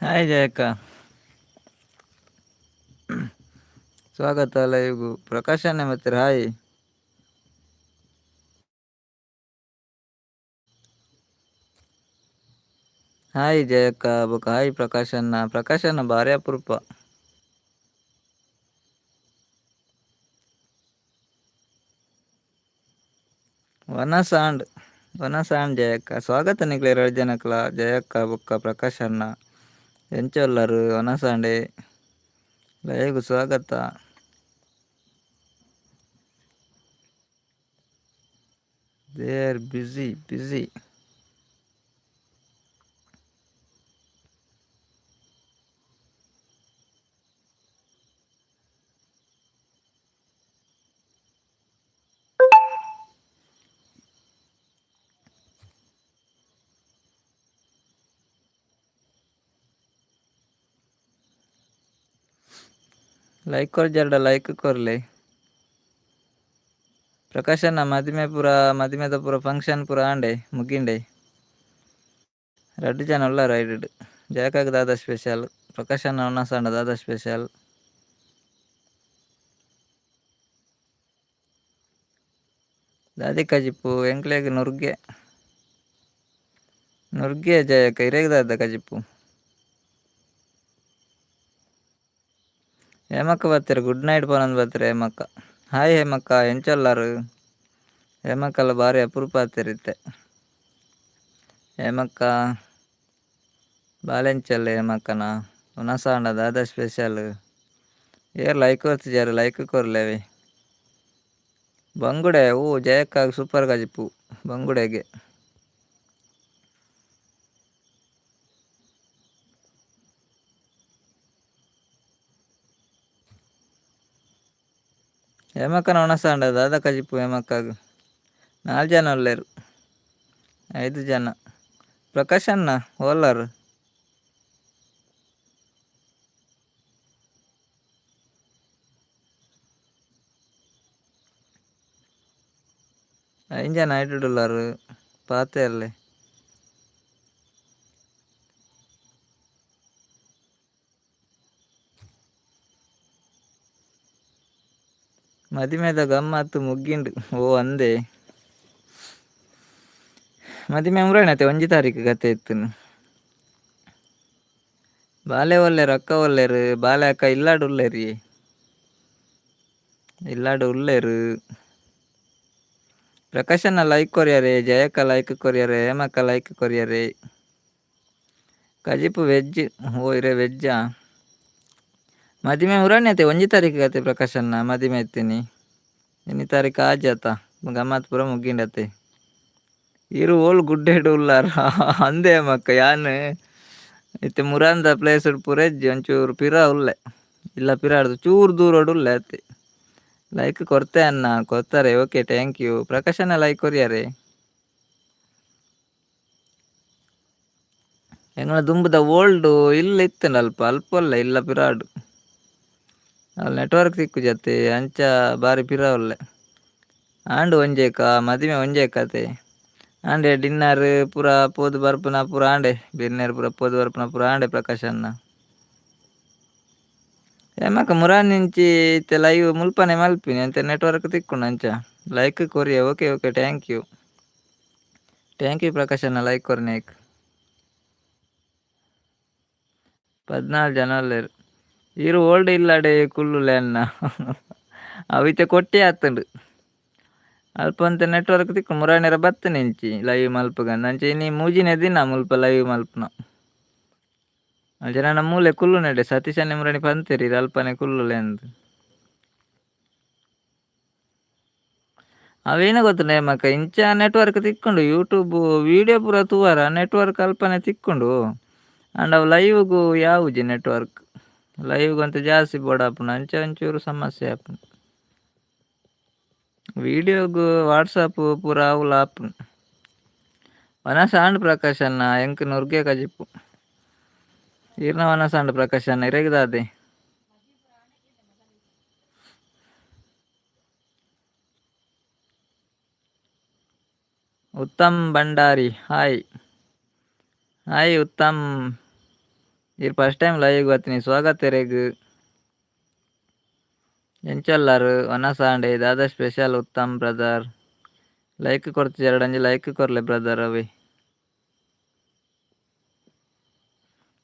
Hi Jayakka, ಸ್ವಾಗತ ಲೈವ್ಗು. ಪ್ರಕಾಶನೇ ಮತ್ತೆ hi. Hi Jayakka ಬೊಕ ಹಾಯ್ ಪ್ರಕಾಶಣ್ಣ. ಪ್ರಕಾಶಣ್ಣ ಬಾರಿ ಅಪರೂಪ. ವನಸಾಂಡ್ ವನಸಾಂಡ್ ಜಯಕ್ಕ ಸ್ವಾಗತ ನಿಕ್ಲೆ ರಡ್ಡ್ ಜನಕ್ಲ ಜಯಕ್ಕ ಬೊಕ್ಕ ಪ್ರಕಾಶಣ್ಣ. ಎಂಚ ಉಲ್ಲರ್ ವನಸಾಂಡೆ ಲೈವ್ಗ್ ಸ್ವಾಗತ. They are busy busy. Like ಕೊರ್ಜರ್ಡ like ಕೊರ್ಲೆ. ಪ್ರಕಾಶಣ್ಣ ಮದಿಮೆ ಪೂರ ಮದಿಮೆದ ಪೂರ ಫಂಕ್ಷನ್ ಪೂರ ಆಂಡೆ ಮುಗಿಂಡೆ. ರಡ್ಡ್ ಜನ ಉಲ್ಲರ್ ಐಡ್ ಜಯಕ್ಕಗ್ ದಾದ ಸ್ಪೆಷಲ್ ಪ್ರಕಾಶಣ್ಣ ವನಸಾಂಡ ದಾದ ಸ್ಪೆಷಲ್. ದಾದಿ ಕಜಿಪು ಎಂಕ್ಲೆಗ್ ನುರ್ಗೆ ನುರ್ಗೆ ಜಯಕ್ಕ ಇರೆಗ್ ದಾದ ಕಜಿಪು. ಹೇಮಕ್ಕ ಬತ್ತೆರ್ ಗುಡ್ ನೈಟ್ ಪನೊಂದು ಬತ್ತೆರ್ ಹೇಮಕ್ಕ. ಹಾಯ್ ಹೇಮಕ್ಕ ಎಂಚ ಉಲ್ಲರ್. ಹೇಮಕ್ಕಲ ಬಾರಿ ಅಪರೂಪ ಆತೆರ್ ಇತ್ತೆ. ಹೇಮಕ್ಕ ಬಾಲೆಂಚಲ್ಲೆ ಹೇಮಕ್ಕನ ವನಸಾಂಡ ದಾದ ಸ್ಪೆಷಲ್. Hair like ಕೊರ್ತಿಜಾರ್ like ಕೊರ್ಲೆವೆ. ಬಂಗುಡೆ ಓ ಜಯಕ್ಕ ಸೂಪರ್ ಕಜಿಪು ಬಂಗುಡೆಗೆ. ಹೇಮಕ್ಕನ ವನಸಾಂಡ ದಾದ ಕಜಿಪು ಹೇಮಕ್ಕಗ್. ನಾಲ್ ಜನ ಉಲ್ಲೆರ್ ಐದು ಜನ. ಪ್ರಕಾಶಣ್ಣ ಓಲಾರ್. ಐನ್ ಜನ ಐಟುಡುಲ್ಲಾರ್ ಪಾತೆರ್ಲೆ. ಮದಿಮೆದ ಗಮ್ಮತ್ತು ಮುಗ್ಗಿಂಡು ಓ ಅಂದೆ. ಮದಿಮೆ ಮುರಣತೆ ಒಂಜಿ ತಾರೀಕು ಕತೆ ಇತ್ತುನು. ಬಾಲೆ ಒಲ್ಲೆರ್ ಅಕ್ಕ ಒಲ್ಲೆರ್ ಬಾಲೆ ಅಕ್ಕ ಇಲ್ಲಾಡ್ ಉಲ್ಲೆರ್ ಇಲ್ಲಾಡ್ ಉಲ್ಲೆರ್. ಪ್ರಕಾಶಣ್ಣ ಲೈಕ್ ಕೊರಿಯರೆ ಜಯಕ್ಕ ಲೈಕ್ ಕೊರಿಯರೆ ಹೇಮಕ್ಕ ಲೈಕ್ ಕೊರಿಯರೆ. ಕಜಿಪು ವೆಜ್ ಓ ಇರೆ ವೆಜ್ಜಾ. ಮದಿಮೆ ಮುರಣ್ಯತೆ ಒಂಜಿ ತಾರೀಕು ಕತೆ ಪ್ರಕಾಶಣ್ಣ ಮದಿಮೆ ಇತ್ತೀನಿ. ಎನ್ನಿ ತಾರೀಕು ಆಜಾತ ಗಮ್ಮತ್ ಪೂರ ಮುಗ್ಗಿಂಡತೆ. ಇರು ಓಲ್ ಗುಡ್ಡೆಡ್ ಉಲ್ಲಾರ ಅಂದೆ ಮಕ್ಕ ಯಾನ್ ಇತ್ತೆ ಮುರಾಂದ ಪ್ಲೇಸ್ ಪೂರ ಇಜ್ಜಿ ಒಂಚೂರು ಪಿರ ಉಲ್ಲೆ. ಇಲ್ಲ ಪಿರಾಡ್ದು ಚೂರು ದೂರಡ್ ಉಲ್ಲೆ ಅತ್ತೆ. ಲೈಕ್ ಕೊರ್ತೆ ಅಣ್ಣ ಕೊರ್ತಾರೆ ಓಕೆ thank you. ಪ್ರಕಾಶಣ್ಣ ಲೈಕ್ ಕೊರಿಯರೆ. ಎಂಗಳ ದುಂಬುದ ಓಲ್ಡ್ ಇಲ್ಲ ಇತ್ತುಂಡು ಅಲ್ಪ ಅಲ್ಪ ಉಲ್ಲೆ ಇಲ್ಲ ಪಿರಾಡು. ಅಲ್ಲಿ ನೆಟ್ವರ್ಕ್ ತಿಕ್ಕುಜತ್ತೆ ಅಂಚ ಬಾರಿ ಪಿರ ಉಲ್ಲೆ. ಆಂಡ್ ಒಂಜೇಕ ಮದಿಮೆ ಒಂಜೇಕತೆ. ಆಂಡೆ ಡಿನ್ನರ್ ಪೂರ ಪೋದು ಬರ್ಪುನ ಪೂರ ಆಂಡೆ ಬಿರ್ನೆರ್ ಪೂರ ಪೋದು ಬರ್ಪುನ ಪೂರ ಆಂಡೆ ಪ್ರಕಾಶಣ್ಣ. ಹೇಮಕ್ಕ ಮುರಾನಿಂಚಿ ಇತ್ತೆ ಲೈವ್ ಮುಲ್ಪನೆ ಮಲ್ಪಿನಿ ಅಂಚ ನೆಟ್ವರ್ಕ್ ತಿಕ್ಕುಂಡು ಅಂಚ. Like Korea okay okay thank you. Thank you ಪ್ರಕಾಶಣ್ಣ like ಕೊರ್ನೇಕ್. 14 ಜನ ಉಲ್ಲೆರ್. ಈರ್ ಓಲ್ಡ್ ಇಲ್ಲಡೆ ಕುಲ್ಲುಲೆ ಅಣ್ಣ. ಅವಿತೆ ಕೊಟ್ಟಿ ಆತುಂಡು. ಅಲ್ಪ ಒಂತೆ ನೆಟ್ವರ್ಕ್ ತಿಕ್ಕು ಮುರಾನಿರ ಬತ್ತಿನ ಇಂಚಿ ಲೈವ್ ಮಲ್ಪುಗಂದ್ ಅಂಚ ಇನಿ ಮೂಜಿನೆ ದಿನ ಮುಲ್ಪ ಲೈವ್ ಮಲ್ಪುನ. ಜನನ ಮೂಲೆ ಕುಲ್ಲುನೆಡೆ ಸತೀಶಣ್ಣೆ ಮುರಾನಿ ಪಂತೆರ್ ಇರ್ ಅಲ್ಪನೆ ಕುಲ್ಲುಲೆ ಅಂದ್. ಅವೇನ ಗೊತ್ತುಂಡ ಹೇಮಕ್ಕ ಇಂಚ ನೆಟ್ವರ್ಕ್ ತಿಕ್ಕುಂಡು ಯೂಟ್ಯೂಬ್ ವೀಡಿಯೋ ಪೂರ ತೂವರ ನೆಟ್ವರ್ಕ್ ಅಲ್ಪನೆ ತಿಕ್ಕುಂಡು. ಆಂಡ ಅವು ಲೈವ್ಗು ಯಾವುಜಿ ನೆಟ್ವರ್ಕ್. ಲೈವ್ಗ್ ಒಂತೆ ಜಾಸ್ತಿ ಬೋಡಾಪುಂಡು ಅಂಚ ಒಂಚೂರು ಸಮಸ್ಯೆ ಆಪುಂಡು. ವೀಡಿಯೋಗ್ ವಾಟ್ಸಪ್ ಪೂರ ಅವುಲ ಆಪುಂಡು. ವನಸ್ ಆಂಡ್ ಪ್ರಕಾಶಣ್ಣ ಎಂಕ್ ನುರ್ಗೆ ಕಜಿಪು. ಈರ್ನ ವನಸ್ ಆಂಡ್ ಪ್ರಕಾಶಣ್ಣ ಇರೆಗ್ ದಾದೆ. ಉತ್ತಮ್ ಭಂಡಾರಿ ಹಾಯ್. ಹಾಯ್ ಉತ್ತಮ್. ಈರ್ ಫಸ್ಟ್ ಟೈಮ್ ಲೈವ್ ಬತ್ತಿನಿ, ಸ್ವಾಗತ ಇರೆಗ್. ಎಂಚಲ್ಲಾರು ವನಸಾಂಡೆ ದಾದಾ ಸ್ಪೆಷಲ್ ಉತ್ತಮ್ ಬ್ರದರ್. ಲೈಕ್ ಕೊರ್ತಿಜಾರ ಅಂಜಿ ಲೈಕ್ ಕೊರ್ಲೆ ಬ್ರದರ್ ಅವೆ.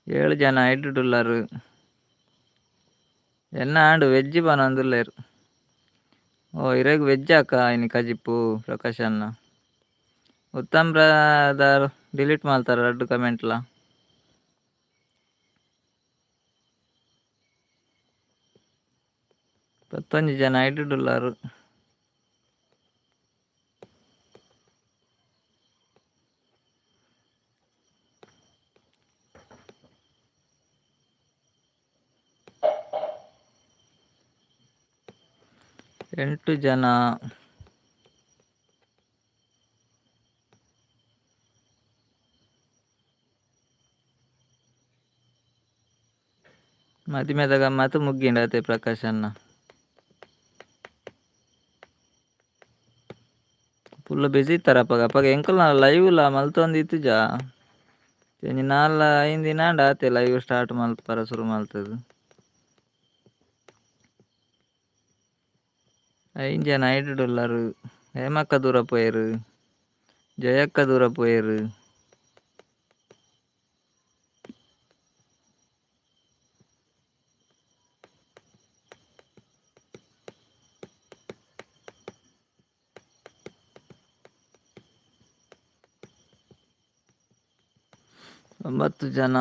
7 ಜನ ಐಡುಡುಲ್ಲಾರು. ಎನ್ನ ಆಂಡ್ ವೆಜ್ ಪನೊಂದುಲ್ಲೆರ್. ಓ ಇರೆಗ್ ವೆಜ್ ಅಕ್ಕ ಇನಿ ಕಜಿಪ್ಪು ಪ್ರಕಾಶ್ ಅಣ್ಣ. ಉತ್ತಮ್ ಬ್ರದರ್ ಡಿಲೀಟ್ ಮಾಡ್ತಾರ ರಡ್ಡು ಕಮೆಂಟ್ಲ. 11 ಜನ ಐಡುಡುಲ್ಲಾರು. 8 ಜನ. ಮದಿಮೆದ ಗಮ್ಮತ್ತು ಮುಗ್ಗಿಂಡತೆ ಪ್ರಕಾಶ್ ಅಣ್ಣ. ಫುಲ್ ಬಿಸಿ ಇತ್ತಾರ ಅಪಗ ಅಪಗ ಎಂಕಲ್ನ ಲೈವ್ ಲ ಮಲ್ತೊಂದು ಇತ್ತುಜ. ಒಂಜಿ ನಾಲ್ ಐದು ದಿನ ಆಂಡ ಆತೆ ಲೈವ್ ಸ್ಟಾರ್ಟ್ ಮಲ್ಪರ ಶುರು ಮಲ್ತದು. 5 ಜನ ಐಡುಡುಲ್ಲಾರು. ಹೇಮಕ್ಕ ದೂರ ಪೋಯೆರು, ಜಯಕ್ಕ ದೂರ ಪೋಯೆರು. 9 ಜನ.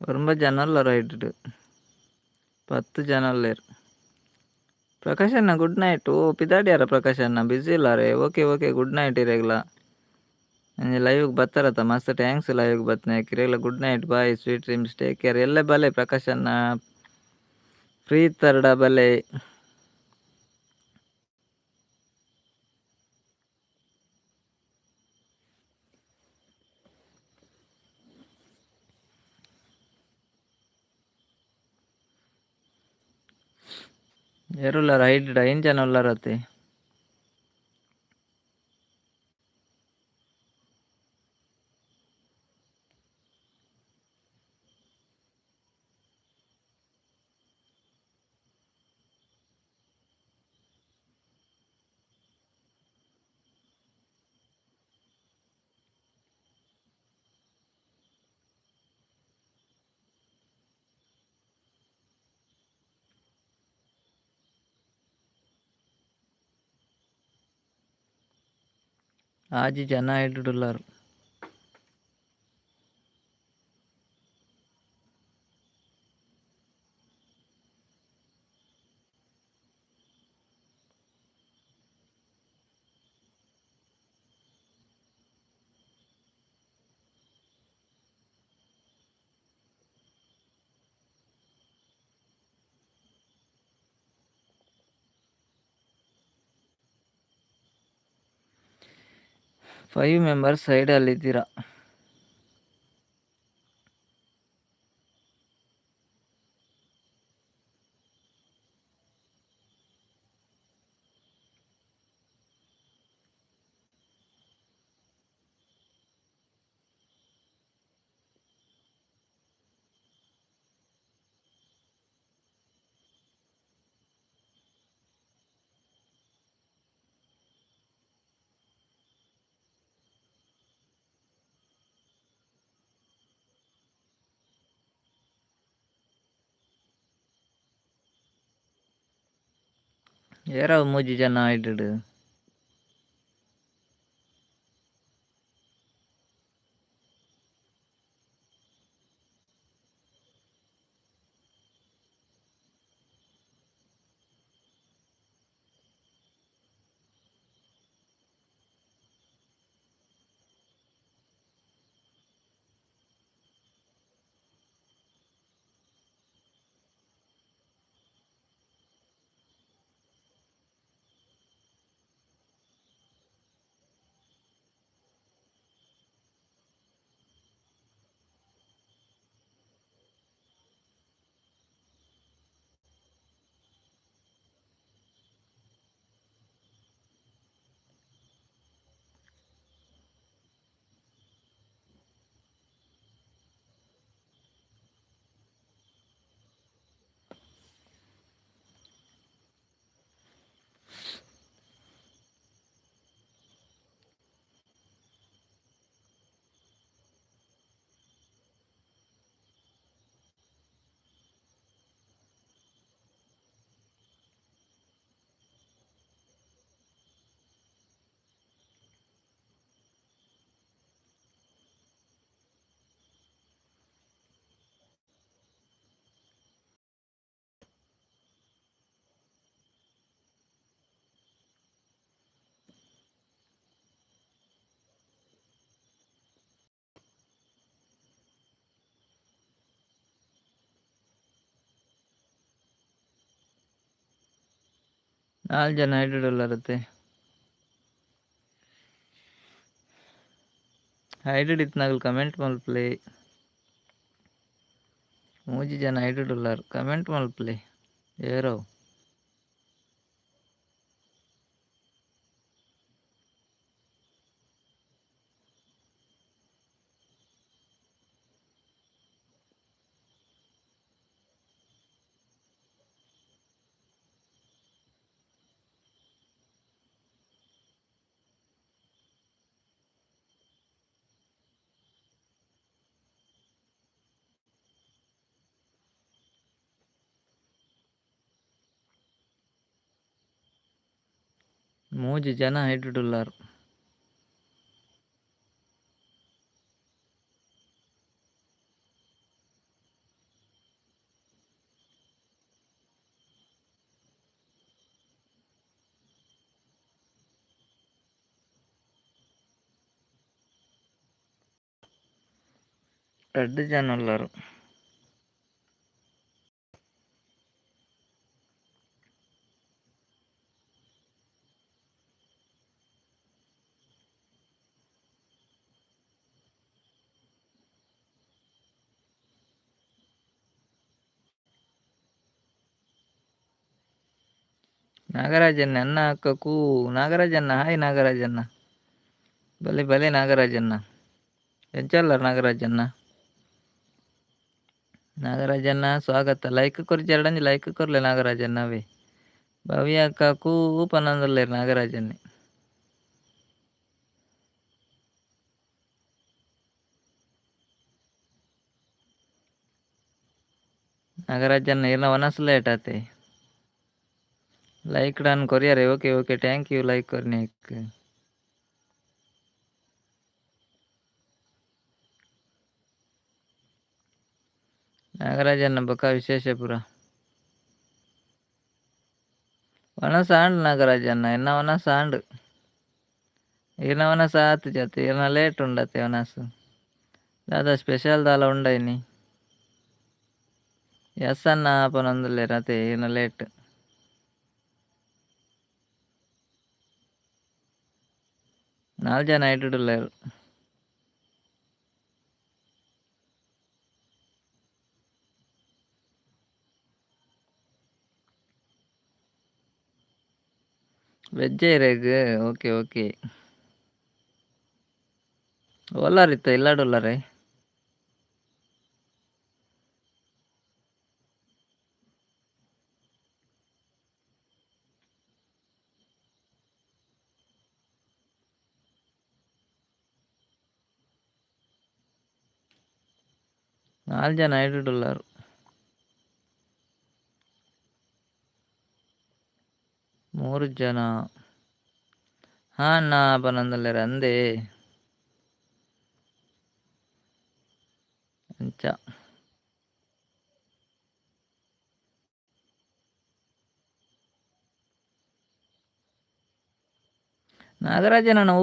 9 ಜನ ಉಲ್ಲಾರ ಐಟುಡು. 10 ಜನ ಉಲ್ಲೆರ್. ಪ್ರಕಾಶ್ ಅಣ್ಣ ಗುಡ್ ನೈಟ್. ಓ ಪಿದಾಡ್ಯಾರ ಪ್ರಕಾಶ್ ಅಣ್ಣ ಬಿಸಿ ಇಲ್ಲಾರೆ. ಓಕೆ ಓಕೆ ಗುಡ್ ನೈಟ್ ಇರೆಗ್ಲ. ಅಂಚ ಲೈವ್ ಬತ್ತಾರತ ಮಸ್ತ್ thanks live ಬತ್ತನೆ ಇರೆಗ್ಲ. Good night, bye, sweet dreams, take care. ಎಲ್ಲೆ ಬಲೆ ಪ್ರಕಾಶ್ ಅಣ್ಣ, ಫ್ರೀ ಇತ್ತಾರಡ ಬಲೆ. ಏರುಲ್ಲಾರ ಐಡ್ 5 ಜನ ಉಲ್ಲಾರತೆ. 6 ಜನ ಐಡುಡುಲ್ಲಾರು. 5 ಮೆಂಬರ್ಸ್ ಸೈಡಲ್ಲಿದ್ದೀರಾ. ಏರಾವ್ 3 ಜನ ಐಡುಡು. ನಾಲ್ ಜನ ಹೈಡ್ರಡ್ ಹೈಡ್ರಡ್ ಇತ್ನಾಗಲ್ ಕಮೆಂಟ್ ಮಲ್ಪಲೆ. ಮೂಜಿ ಜನ ಹೈಡ್ರಡ್ ಉಲ್ಲಾರ್ ಕಮೆಂಟ್ ಮಲ್ಪಲೆ ಏರೋ. ಮೂಜಿ ಜನ ಹೈಡ್ರಡ್ ಉಲ್ಲಾರ್. ರಡ್ಡ್ ಜನ ಉಲ್ಲರ್. ನಾಗರಾಜಣ್ಣ ಅನ್ನ ಅಕ್ಕಕೂ ನಾಗರಾಜಣ್ಣ ಹಾಯ್ ನಾಗರಾಜಣ್ಣ. ಬಲೆ ಬಲೆ ನಾಗರಾಜಣ್ಣ. ಎಂಚಲ್ಲರ್ ನಾಗರಾಜಣ್ಣ? ನಾಗರಾಜಣ್ಣ ಸ್ವಾಗತ. ಲೈಕ್ ಕೊರ್ಜಿ ಎರಡಂಜಿ ಲೈಕ್ ಕೊರ್ಲೆ ನಾಗರಾಜಣ್ಣ ಅವೇ. ಭವ್ಯ ಅಕ್ಕ ಕೂ ಪನ್ನೊಂದುಲ್ಲೆರ್ ನಾಗರಾಜಣ್ಣೆ. ನಾಗರಾಜಣ್ಣ ಇರ್ನ ವನಸ್ ಲೇಟ್ ಆತೆ. ಲೈಕ್ ಡನ್ ಕೊರಿಯರೆ okay okay thank you like ಕೊರ್ನೆಕ್. ನಾಗರಾಜಣ್ಣ ಬೊಕ ವಿಶೇಷ ಪೂರ. ವನಸ್ ಆಂಡ್ ನಾಗರಾಜಣ್ಣ ಎನ್ನ ವನಸ್ ಆಂಡ್. ಈರ್ನ ವನಸ್ ಆತುಜತೆ ಈರ್ನ ಲೇಟ್ ಉಂಡತೆ ವನಸ್. ದಾದ ಸ್ಪೆಷಲ್ ದಾಲ ಉಂಡ ಇನಿ. ಎಸ್ ಅಣ್ಣ ಪನೊಂದುಲ್ಲೆರ್ ಅತೆ ಈರ್ನ ಲೇಟ್. ನಾಲ್ ಜನ ಐಟುಡುಲ್ಲೆರ್. ವೆಜ್ ಇರೆಗ್ ಓಕೆ ಓಕೆ. ಓಲಾರಿತ್ತ ಇಲ್ಲಾಡ್ ಉಲ್ಲರೆ? ನಾಲ್ ಜನ ಐಟುಡುಲ್ಲಾರ್. ಮೂರು ಜನ. ಹಾ ಅಣ್ಣ ಪನೊಂದುಲ್ಲೆರ್ ಅಂದೇ. ಅಂಚ. ನಾಗರಾಜನನ ಊರು